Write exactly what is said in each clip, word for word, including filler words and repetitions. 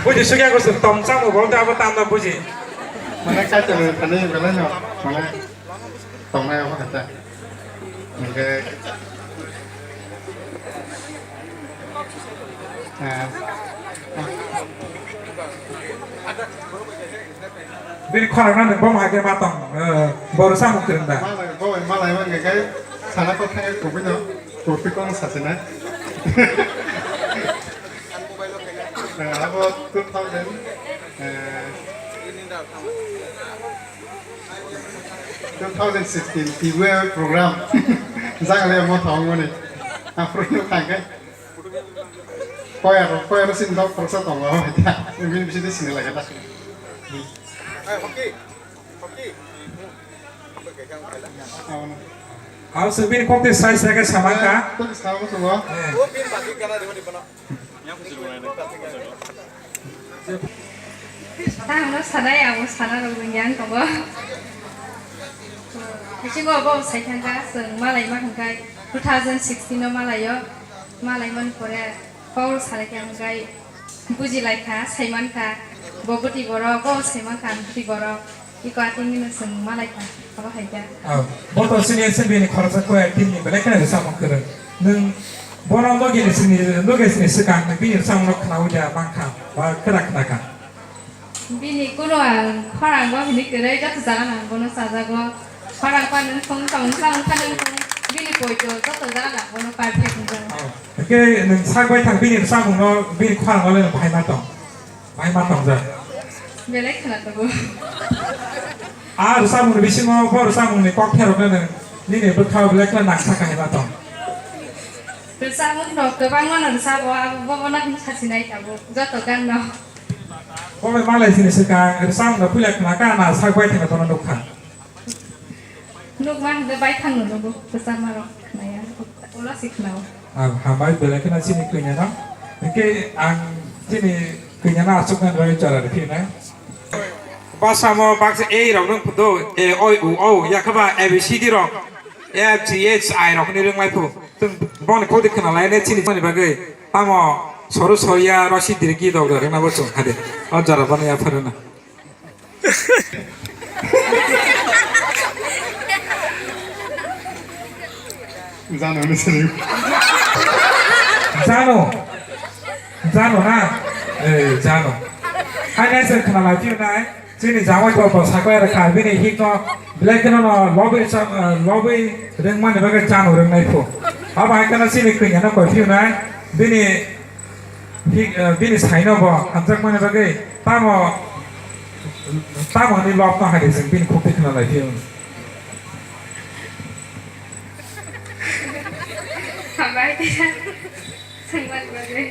Buji sugya ko se tong chamo bo ta abo tanda buji. Mane kaitor thani belai no, mane tongnai abo kata. Hingke, ah, bini khorang nang bom hake matong, eh, boro samung kwrwng da. Malai, bo malai man hingke sana ko thai ko bino, ko pikon sasina. Eh, abo two thousand, eh, two thousand sixteen T V program. Jaga le mo thong mani. Aphuru no thangkai. Koyar, koyar sin dok khoroksa tongo. Ini bisa di sini lagi dah. Ayo, hoki. Hoki. Aw, se bini kokte sai sai ke samang ka. Kok sama semua. Tamo sanai abo sana rok wngya ang tongo. Bisingo bo sai thangka chwng malai ma hwnkhai two thousand sixteen o malaio, malai man pore kok salai khe hwnkhai buji lai kha, sai man kha, bo bwtwi borok, bo sai man kha bwtwi borok. Iko ating ni chwng malai kha, abo hai kha. Oh, bo to sini S B ni khoroksa koya team ni belai kheno rwchapmung kwrwng. Nwng bono logi ni sini, logi sini swkang nwng bini rwchapmung no khnaui da mang kha, ba kwrak khna kha. Bini kuno ang khorang bo hini kwrwi joto jaga nang bono chajago. Khorang pa nwng thung tong sa wngkha nwng thung bini poito joto jaga nang bono perfect wngjago. Oh, hwnkhe nwng sak bai thang bini rwchapmung no bini khorang no le nwng bahai ma tong. Bai ma tongjak. Belai khwna tongo. A rwchapmung ni bisingo bo rwchapmung ni kok pherok nani nini bwkha o belai khwna nangsa kahai ma tong. Rwchapmung rok kwbangma no rwchabo, abo bo bono hin sachi nai tabuk joto gan no. Bo bai malai sini swkang rwchapmung no puila khwna ka na sak bai thangna bono nukha. Nukma hwnkhe bai thangno nugo, kwchama rok khwnaya, ulo se khwnao. Ang hambai belai kheno chini kanya no. Hwnkhe ang chini kanya no achuknani bagwi chara rw phiyonai. Bwsamo baksa A rok nwng phudo, A, O, U, O, yakhe ba A B C D rok, F G H I rok hinwi rwngmai phu. Chwng boni khodi khwnalainai chini bagwi. Tamo soru soya rosi dirgi dok dok rwngna bo chwng khade. O jora bono yapharuna. Jano ni sini. Jano. Jano na? Eh, jano. Hai nai se khna lai phiyo nai. Chini jamai to to sakoi ra kha bini hik no black no no lobby sa, eh, lobby reng mani bagwi jano reng nai phu. Aba hai kana chini kanya no koi phiyo nai. Bini Hi-, eh, bini saino bo hamjakmani bagwi tamo, tamo ni lobno hai de chwng bini khukti khna lai phiyo. Hambai khe swngmani bagwi.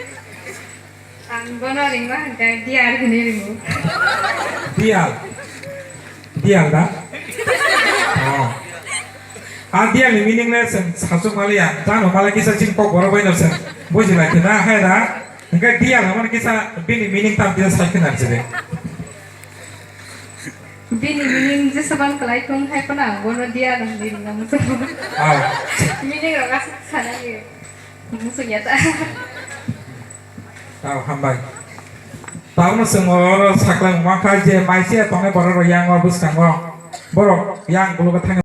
Ang bono ringma hwnkhe dear hinwi ringo. Dear? Dear da? Oh. A dear ni meaning le chwng sachuk maliya. Jano mala kisa chini kok borok bai no chwng buji lai khe na hai da. Hingke dear hwnmani kisa bini meaning tam kisa sai khna rwchide. Bini meaning jeseban kwlai thung hai phano ang bono dear hinwi ringna muchung. Ah. Meaning rok aswk sanani muchung ya ta. Ah, hambai. Tabukno chwng oro saklang mankha je maisiya tongnai borok rok yang o bwskango. Borok yang bulugo thangwi